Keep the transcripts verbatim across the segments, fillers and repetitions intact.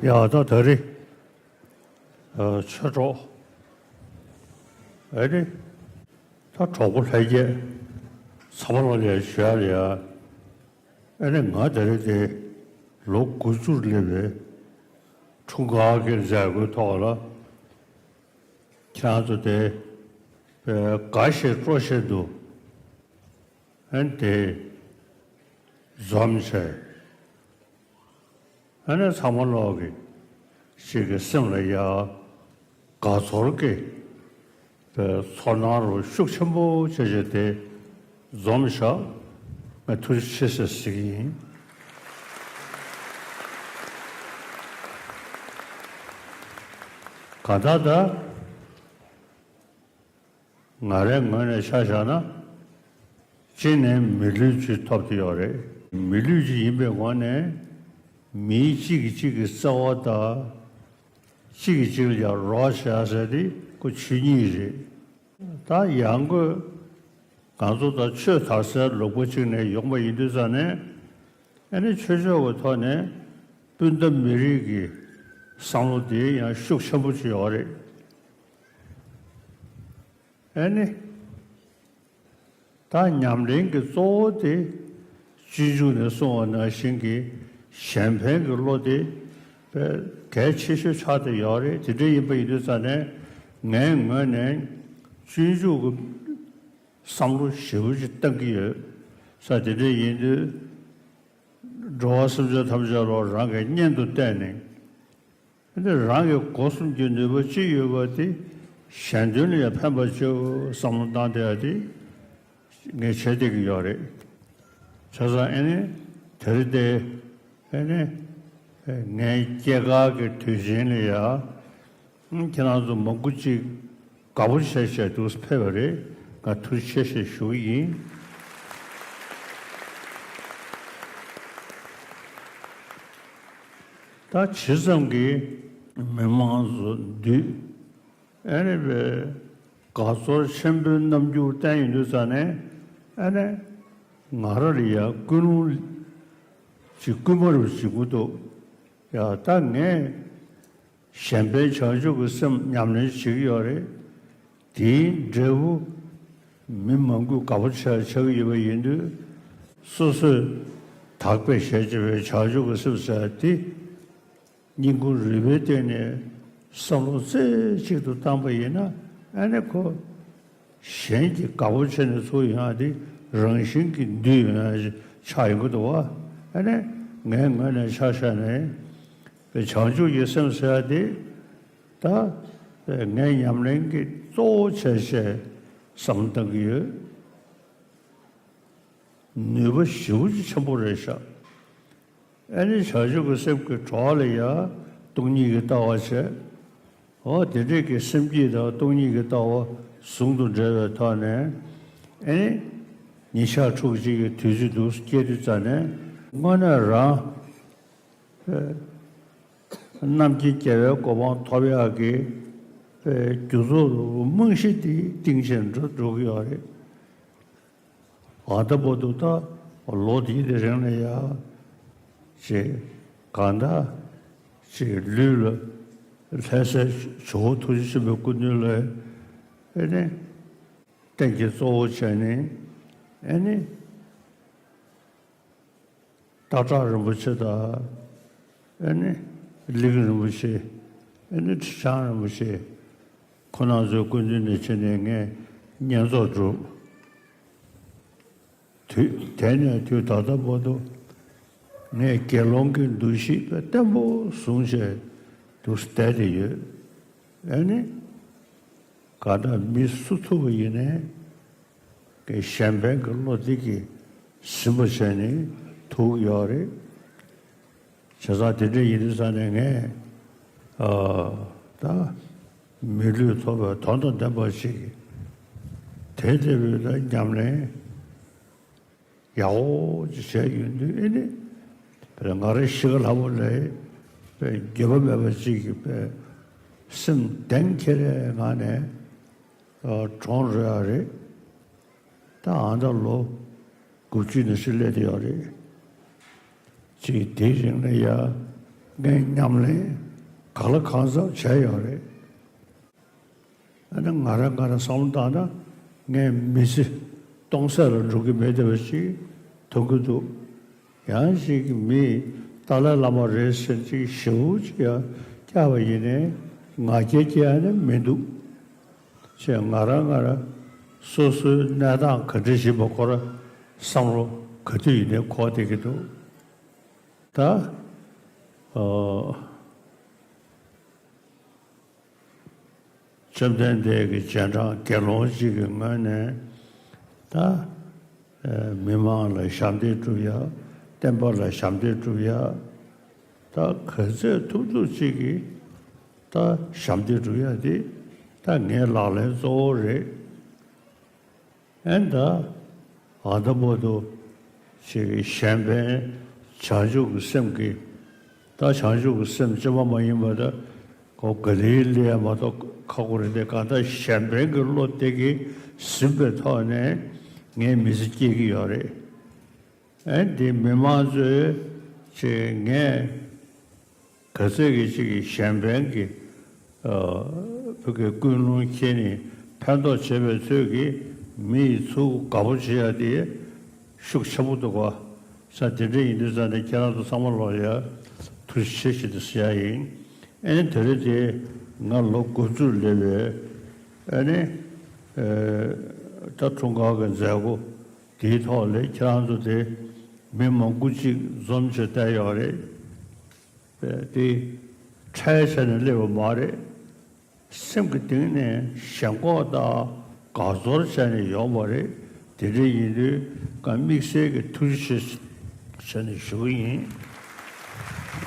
ཡ་ད་ད་རེས་ཨ་ཆོས་གྲོགས་ཨ་ནི་ད་གྲོགས་པོ་ལྷན་རྒྱས་ཚང་མ་ལ་ལས་ཞུ་ཡ་ལ་ཡ། ཨ་ནི་ང་ད་རེས་དེ་ལོ་དགུ་བཅུར་སླེབས་པའི་འཁྲུངས་སྐར་གྱི་མཛད་སྒོའི་ཐོག་ལ་ཁྱེད་རང་ཚོ་དེ་དགའ་བཞིན་སྤྲོ་བཞིན་དུ་ཨ་ནི་དེ་འཛོམས་བྱས། ཨ་ནི་ཚང་མ་ལོག་གི་ཞིག་གི་སེམས་ལ་ཡ་དགའ་ཚོར་གྱི་ཚོར་སྣང་རུ་ཤུགས་ཆེན་པོ་བྱས་བྱས་དེ་འཛོམས་བཞག་ང་ཐུགས་རྗེ་ཆེ་ཟེར་ཟེར་གྱི་ཡིན། གང་ལྟར་ད། ང་རའི་ངོས་ནས་ཆ་བཞག་ན། གཅིག་ནས་མི་ལུས་ཅིག་ཐོབ་བསྡད་ཡོད་རེད། མི་ལུས་ཅིག་ཡིན་པའི་ངོས་ནས། མིའི་གཅིག་གིས་གཅིག་གི་བརྩེ་བ་དང་། གཅིག་གིས་གཅིག་ལ་ཡང་རོགས་བྱེད་ཟེར་དེ་ཁོ་ཆོས་ཉིད་རེད། ད་ཡང་སྒོས་ང་ཚོ་ད་ཆོས་དར་སའི་ལུང་པ་གཅིག་ནས་ཡོང་པ་ཡིན་དུས་ཙང་ནས། ཨ་ནི་ཆོས་ཕྱོགས་ཀྱི་ཐོག་ནས་སྤུན་ཟླ་མི་རིགས་ཀྱི་བསམ་བློ་དེ་ཡང་ཤུགས་ཆེན་པོ་ཅིག་ཡོད་རེད། ཨ་ནི་ད་ཉམས་ལེན་གྱི་གཙོ་བོ་དེ་སྤྱོད་འཇུག་ནས་གསུངས་པ་ནང་བཞིན་གྱི་གཞན་ཕན་གྱི་བློ་དེ་དཔེ་གལ་ཆེ་ཤོས་ཆགས་བསྡད་ཡོད་རེད། དེ་འདྲ་ཡིན་པ་ཡིན་དུས་ཙང་ནས་ངའི་ངོས་ནས་སྤྱོད་འཇུག་གི་བསམ་བློ་ཞེ་པོ་ཅིག་བཏང་གི་ཡོད་ས། དེ་འདྲ་ཡིན་དུས་འགྲོ་བ་སེམས་ཅན་ཐམས་ཅད་ལ་རང་གི་གཉེན་དུ་བལྟས་ནས། འདི་རང་གི་སྒོ་གསུམ་གྱི་ནུས་པ་ཅི་ཡོད་པ་དེ་གཞན་དོན་ལ་ཡང་ཕན་པ་ཅིག་བསམ་བློ་བཏང་བསྡད་ཡ་དེ་ངས་བྱེད་བསྡད་ཀྱི་ཡོད་རེད། བྱས་ཙང་ཨ་ནི་དེ་རིང་དེ་ཨ་ནི་ངའི་སྐྱེས་སྐར་གྱི་དུས་ཆེན་ལ་ཡ། ཁྱེད་རང་ཚོ་མང་པོ་ཅིག་དགའ་པོ་བྱས་བྱས་འདུག་ཕེབས་པ་རེད། ང་ཐུགས་རྗེ་ཆེ་ཞེས་ཞུ་གི་ཡིན། ད་ཇི་ཙམ་གྱིས་མི་མང་ཚོ་འདུས། ཨ་ནི་བས་དགའ་ཚོར་ཆེན་པོའི་རྣམ་འགྱུར་བསྟན་ཡོང་དུས་ཙང་ནས། ཨ་ནི་ང་རང་ལ་ཡང་ཀུན་སློང་ཅིག་སྐུལ་མ་རུ་བྱེད་ཀྱི་འདུག་ཡ་ད་ངས་གཞན་ཕན་བྱང་ཆུབ་ཀྱི་སེམས་ཉམས་ལེན་བྱེད་ཀྱི་ཡོད་རེད། དེའི་འབྲས་བུ་མི་མང་པོས་དགའ་པོ་ཆགས་ཆགས་ཀྱི་ཡོད་པ་ཡིན་དུས། སོ་སོས་དག་པའི་ཞལ་བྱེད་པའི་བྱང་ཆུབ་ཀྱི་སེམས་ཟེར་དེ། སྙིང་ཁུང་རུས་པའི་གཏིང་ནས་བསམ་བློ་རྩེ་གཅིག་ཏུ་བཏང་པ་ཡིན་ན། ཨ་ནི་ཁོ་གཞན་གྱིས་དགའ་པོ་བྱས་ནས་ཚུར་ཡོང་ཡ་དེ་རང་བཞིན་གྱིས་འདུས་ཡོང་ཡ་ཆགས་ཡོང་གི་འདུག་བ། ཨ་ནི་ངའི་ངོས་ནས་ཆ་བཞག་ནས་བྱང་ཆུབ་ཀྱི་སེམས་ཟེར་ཡ་དེ་ད་ངའི་ཉམས་ལེན་གྱི་གཙོ་བོ་བྱས་བྱས་བསམ་བློ་བཏང་གི་ཡོད། ནུས་པ་ཞེ་པོ་ཅིག་ཆེན་པོ་རེད་ཤག་ཨ་ནི་བྱང་ཆུབ་ཀྱི་སེམས་ཀྱི་གྲོགས་ལ་ཡང་སྟོང་ཉིད་ཀྱི་ལྟ་བ་བྱས། འོ་དེ་འདྲས་ཀྱི་སེམས་བསྐྱེད་དང་སྟོང་ཉིད་ཀྱི་ལྟ་བ་ཟུང་དུ་འབྲེལ་བའི་ཐོག་ནས། ཨ་ནི་ཉིན་ཞག་ཕྲུགས་གཅིག་གི་དུས་ཚོད་འདུག་སྐྱེལ་དུས་ཙམ་ནས་དངོས་གནས་རང་རྣམ་མཁྱེན་རྒྱལ་བའི་གོ་འཕང་ཐོབ་ཡག་གི་རྒྱུ་ཚོགས་རྨང་གཞི་དེ་བཏིང་བྱས་འགྲོ་འགྲོ་གི་ཡོད་རེད། ཨ་ད་བར་དུ་ད་ལོ་འདིའི་དེ་རིང་ལ་ཡ། ཅེས་གང་ལྟར་ཅེས་ལུས་ལ་ལྷ་སའི་ཇོ་བོ་ཐུགས་རྗེ་ཆེན་པོའི་སྐུ་མདུན་ལ་ཨེ་ནི་རྟེན་གྱི་གཙོ་བོ་བྱས་ནས། ཨེ་ནི་སྟག་བྲག་རིན་པོ་ཆེ་དང་། ཨེ་ནི་གླིང་རིན་པོ་ཆེ། ཨེ་ནི་ཁྲི་བྱང་རིན་པོ་ཆེ། ཁོང་རྣམ་ཚོའི་སྐུ་མདུན་ནས་ཕྱིན་ནས་ངས་བསྙེན་རྫོགས་གྲུབ། དུས་དེ་ནས་དུས་ད་ལྟ་བར་དུ་ངས་དགེ་སློང་གི་འདུ་ཤེས་དཔེ་བརྟན་པོ་བཟུང་བྱས་འདུག་བསྡད་དེ་ཡོད། ཨེ་ནི་གང་ལྟར་མི་སུ་ཐུག་པ་ཡིན་ནའི། གཞན་ཕན་གྱི་བློ་འདི་གིས་ཟིན་པ་བྱས་ནས་ཐུག་ཡོད་རེད། བྱས་ཙང་དེ་འདྲ་ཡིན་དུས་ཙང་ནས་ངས་ཨ་ད་མི་ལུས་ཐོབ་པའི་དོན་དང་ལྡན་པ་ཞིག་དེ་འདྲ་བའི་ལ་ཉམས་ལེན་ཡག་པོ་ཅིག་བྱས་ཡོང་དུས། ཨེ་ནི་ང་རང་གཤིས་ཀ་ལྷ་མོ་ལས་འགྱོད་པ་མེད་པ་ཅིག་གི་སེམས་གཏིང་ཁེ་རེ་ངང་ནས་གྲོངས་རོལ་ཡ་རེད། ད་ཨ་ད་ལོ་དགུ་བཅུ་ནང་བཞིན་སླེབས་བསྡད་ཡོད་རེད། ཅིག་དེའི་རིང་ལ་ཡ་ ངས་ཉམས་ལེན་གང་ལ་གང་འཚམ་བྱས་ཡོད་རེད། ཨ་ནི་ང་རང་ང་རང་བསམ་བློ་བཏང་ན་ངས་མི་ཚེ་སྟོང་ཟད་ལ་འགྲོ་གི་མེད་བསྡད་པ་ཞིག་མཐོང་གི་འདུག། ཡང་ཅིག་མིས་ཏཱ་ལའི་བླ་མ་རེད་ཟེར་ཅིག་ཞེ་པོ་ཅིག་ཡང་བཀྱགས་པ་ཡིན་ནའི་ང་རྒྱལ་སྐྱེ་ཡ་ནི་མི་འདུག། ཅེས་ང་རང་ང་རང་སོ་སོའི་གནས་སྟངས་ག་འདྲ་ཞིག་པ་ཁོ་ར་བསམ་བློ་ག་དུས་ཡིན་ནའི་འཁོར་བསྡད་ཀྱི་འདུག། ད་ཨོ། བཅོམ་ལྡན་འདས་ཀྱི་རྗེས་འབྲང་དགེ་སློང་གཅིག་གི་ངོས་ནས་ད་ཨེ་མི་མང་ལ་ཞབས་འདེགས་སྒྲུབ་ཡ། བསྟན་པ་ལ་ཞབས་འདེགས་སྒྲུབ་ཡ། ད་ག་ཚོད་ཐུབ་ཐུབ་ཅིག་གིས་ད་ཞབས་འདེགས་སྒྲུབ་ཡ་དེ་ད་ངའི་ལག་ལེན་གཙོ་བོ་རེད། ཨེ་ད་ཨ་ད་བར་དུ་ཅིག་གཞན་ཕན་བྱང་ཆུབ་ཀྱི་སེམས་ཀྱིས། ད་བྱང་ཆུབ་ཀྱི་སེམས་ཅན་མ་མ་ཡིན་པ་ད་ཁོ་ག་ལེ་ལེ་མ་གཏོགས་ཁག་པོ་རེད་དེ། གང་ལྟར་གཞན་ཕན་གྱི་བློ་དེ་གིས་ཟིན་པའི་ཐོག་ནས་ངའི་མི་ཚེ་སྐྱེལ་གྱི་ཡོད་རེད། ཨེ་འདི་མི་མང་ཚོས་ཅིག་ངས་ག་ཚོད་ཀྱི་ཅིག་གཞན་ཕན་གྱི་ཨ་བོད་ཀྱི་ཀུན་སློང་འཁྱེར་ནས་ཕན་ཐོགས་བྱེད་པའི་ཚོད་ཀྱིས་མི་ཡི་ཚུར་དགའ་པོ་བྱེད་ཡ་དེ་ཤུགས་ཆེན་པོ་འདུག་ག། ས་དེ་འདྲ་ཡིན་དུས་ཙང་ནས་ཁྱེད་རང་ཚོ་ཚང་མ་ལོག་ཡ་ཐུགས་རྗེ་ཆེ་ཞེས་དུ་ཟེར་ཡ་ཡིན། ཨེ་ནི་དེ་རིང་དེ་ང་ལོ་དགུ་བཅུ་སླེབས་པའི་ཨེ་ནི་ཨེ་ད་འཁྲུངས་སྐར་གྱི་མཛད་སྒོ་དེའི་ཐོག་ལ་ཁྱེད་རང་ཚོ་དེ་མི་མང་པོ་ཅིག་འཛོམས་བྱས་བསྡད་ཡོད་རེད། དེ་ཁྲལ་བྱས་ནས་སླེབས་པ་མ་རེད། སེམས་ཀྱི་གཏིང་ནས་ཞེན་ཁོག་དང་དགའ་ཚོར་བྱས་ནས་ཡོང་བ་རེད། དེ་འདྲ་ཡིན་དུས་ང་དམིགས་བསལ་གྱི་ཐུགས་རྗེ་ཆེ་བྱས་ནས་ཞུ་གི་ཡིན།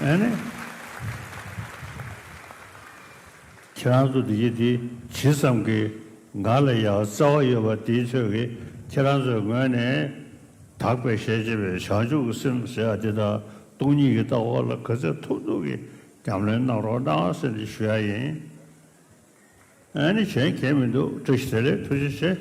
ཨ་ནི། ཁྱེད་རང་ཚོ་འདི་གི་འདི་ཇི་ཙམ་གྱིས་ང་ལ་ཡང་བརྩེ་བ་ཡོད་པ་དེའི་ཚོད་ཀྱིས་ཁྱེད་རང་ཚོའི་ངོས་ནས་དག་པའི་ཞལ་ལྕེ་བའི་བྱང་ཆུབ་ཀྱི་སེམས་ཟེར་ཡ་དེ་དང་སྟོང་ཉིད་ཀྱི་ལྟ་བ་ལ་ག་ཚོད་ཐུབ་ཐུབ་ཀྱིས་ཉམས་ལེན་གནང་རོགས་གནང་ཟེར་ནས་ཞུ་ཡ་ཡིན། ཨ་ནི་གཞན་གང་མི་འདུག། བཀྲ་ཤིས་བདེ་ལེགས། ཐུགས་རྗེ་ཆེ།